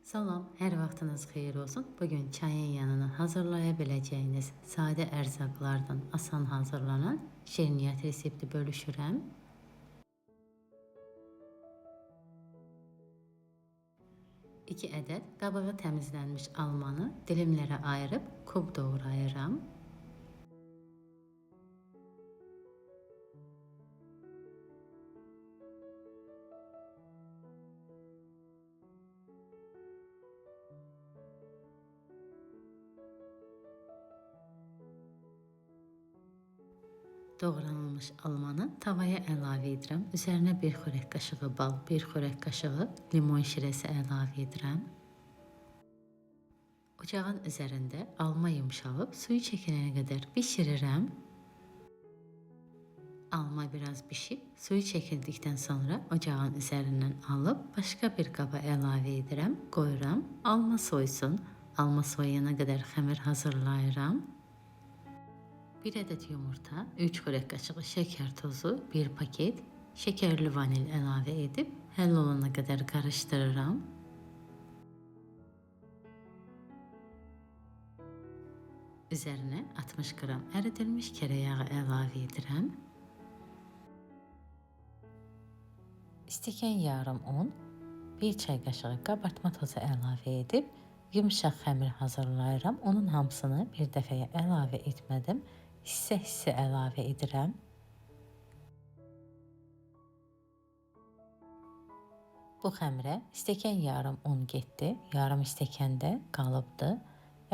Salam, hər vaxtınız xeyir olsun. Bugün çayın yanına hazırlaya biləcəyiniz sadə ərzaqlardan asan hazırlanan şirniyyat resepti bölüşürəm. 2 ədəd qabığı təmizlənmiş almanı dilimlərə ayırıb kub doğrayıram. Doğranılmış almanı tavaya əlavə edirəm. Üzərinə 1 xörək qaşığı bal, 1 xörək qaşığı limon şirəsi əlavə edirəm. Ocağın üzərində alma yumşalıb suyu çəkilənə qədər bişirirəm. Alma biraz bişib suyu çəkildikdən sonra ocağın üzərindən alıb başqa bir qaba əlavə edirəm, qoyuram. Alma soysun. Alma soyuyana qədər xəmir hazırlayıram. 1 ədəd yumurta, 3 xörək qaşığı şəkər tozu, 1 paket şəkərli vanil əlavə edib həll olana qədər qarışdırıram. Üzərinə 60 qram əridilmiş kərə yağı əlavə edirəm. İstəkən yarım un, 1 çay qaşığı qabartma tozu əlavə edib yumşaq xəmir hazırlayıram. Onun hamısını bir dəfəyə əlavə etmədim. Hissə-hissə əlavə edirəm. Bu xəmirə stəkan yarım un getdi. Yarım stəkan də qalıbdı.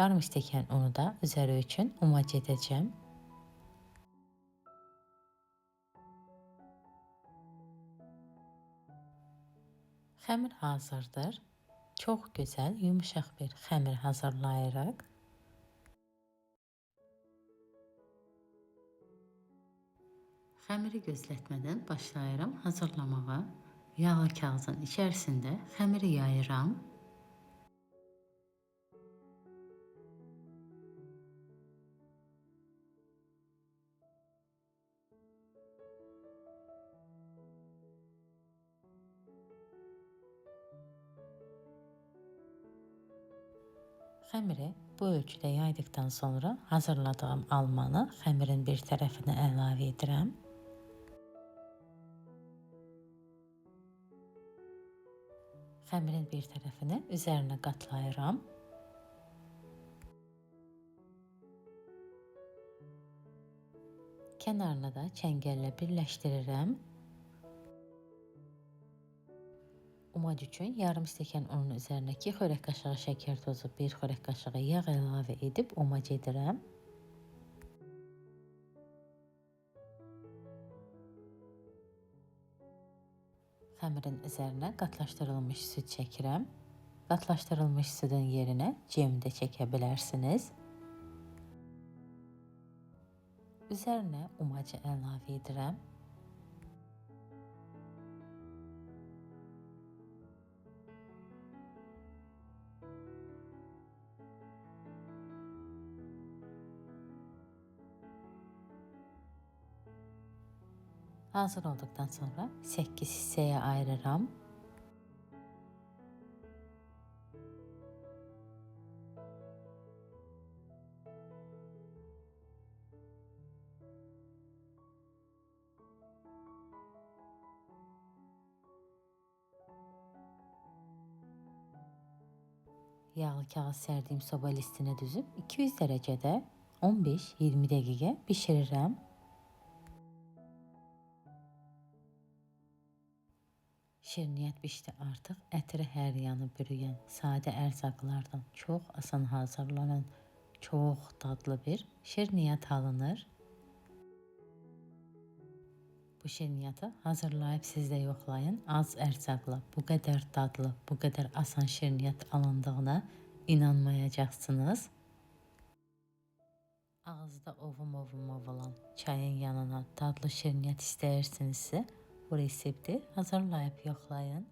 Yarım stəkan unu da üzəri üçün umac edəcəm. Xəmir hazırdır. Çox gözəl, yumşaq bir xəmir hazırlayırıq. Xəmiri gözlətmədən başlayıram hazırlamağa. Yağlı kağızın içərisində xəmiri yayıram. Xəmiri bu ölçüdə yaydıqdan sonra hazırladığım almanı xəmirin bir tərəfinə əlavə edirəm. Xəmirin bir tərəfini üzərinə qatlayıram. Kənarını da çəngəllə birləşdirirəm. Umac üçün yarım stəkan unun üzərinə 2 xörək qaşığı şəkər tozu, 1 xörək qaşığı yağ əlavə edib umac edirəm. Xəmirin üzərinə qatlaşdırılmış süd çəkirəm. Qatlaşdırılmış südün yerinə cem də çəkə bilərsiniz. Üzərinə umacı əlavə edirəm. Hazır olduqdan sonra 8 hissəyə ayırıram. Yağlı kağız sərdiyim soba listinə düzüb 200 dərəcədə 15-20 dəqiqə bişirirəm. Şirniyyat bişdi artıq. Ətri hər yanı bürüyən, sadə ərzaqlardan çox asan hazırlanan, çox dadlı bir şirniyyat alınır. Bu şirniyyatı hazırlayıb siz də yoxlayın. Az ərzaqla bu qədər dadlı, bu qədər asan şirniyyat alındığına inanmayacaqsınız. Ağızda ovum ovum ovulan çayın yanına dadlı şirniyyat istəyirsinizsə, bu resepti hazırlayıb yoxlayın.